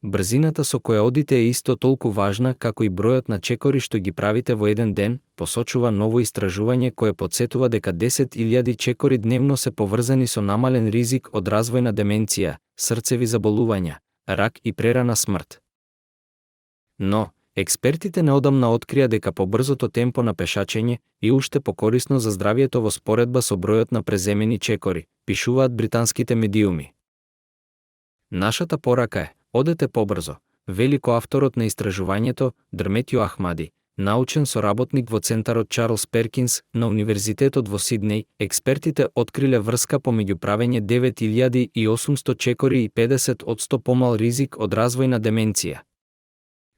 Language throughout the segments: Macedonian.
Брзината со која одите е исто толку важна како и бројот на чекори што ги правите во еден ден, посочува ново истражување кое потсетува дека 10.000 чекори дневно се поврзани со намален ризик од развојна деменција, срцеви заболувања, рак и прерана смрт. Но, експертите неодамна открија дека побрзото темпо на пешачење е уште покорисно за здравието во споредба со бројот на преземени чекори, пишуваат британските медиуми. Нашата порака е: одете побрзо, вели коавторот на истражувањето, Дерметју Ахмади, научен соработник во центарот Чарлс Перкинс на Универзитетот во Сиднеј. Експертите откриле врска помеѓу правење 9800 чекори и 50% помал ризик од развојна деменција.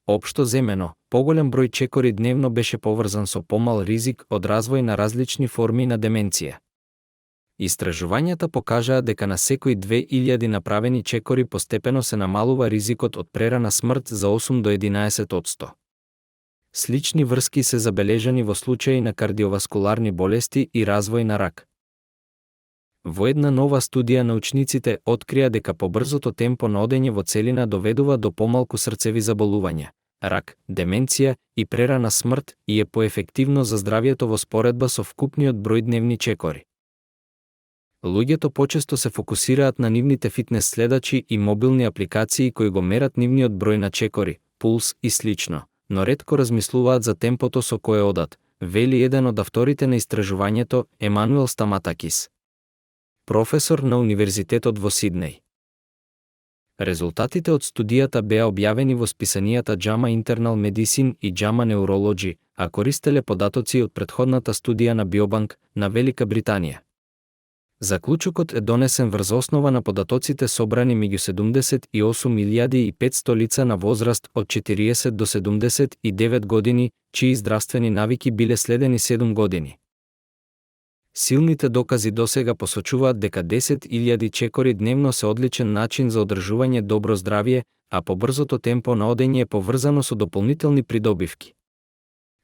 Општо земено, поголем број чекори дневно беше поврзан со помал ризик од развој на различни форми на деменција. Истражувањата покажаа дека на секои 2000 направени чекори постепено се намалува ризикот од прерана смрт за 8 до 11%. Слични врски се забележани во случаи на кардиоваскуларни болести и развој на рак. Во една нова студија научниците открија дека побрзото темпо на одење во целина доведува до помалку срцеви заболувања, рак, деменција и прерана смрт и е поефективно за здравието во споредба со вкупниот број дневни чекори. Луѓето почесто се фокусираат на нивните фитнес следачи и мобилни апликации кои го мерат нивниот број на чекори, пулс и слично, но ретко размислуваат за темпото со кое одат, вели еден од авторите на истражувањето, Емануел Стаматакис, професор на Универзитетот во Сиднеј. Резултатите од студијата беа објавени во списанијата JAMA Internal Medicine и JAMA Neurology, а користеле податоци од претходната студија на Биобанк на Велика Британија. Заклучокот е донесен врз основа на податоците собрани меѓу 78.500 лица на возраст од 40 до 79 години, чии здравствени навики биле следени 7 години. Силните докази досега посочуваат дека 10.000 чекори дневно се одличен начин за одржување добро здравје, а побрзото темпо на одење е поврзано со дополнителни придобивки.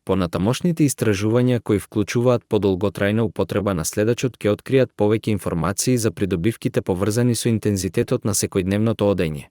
Понатамошните истражувања кои вклучуваат подолготрајна употреба на следачот ќе откријат повеќе информации за придобивките поврзани со интензитетот на секојдневното одење.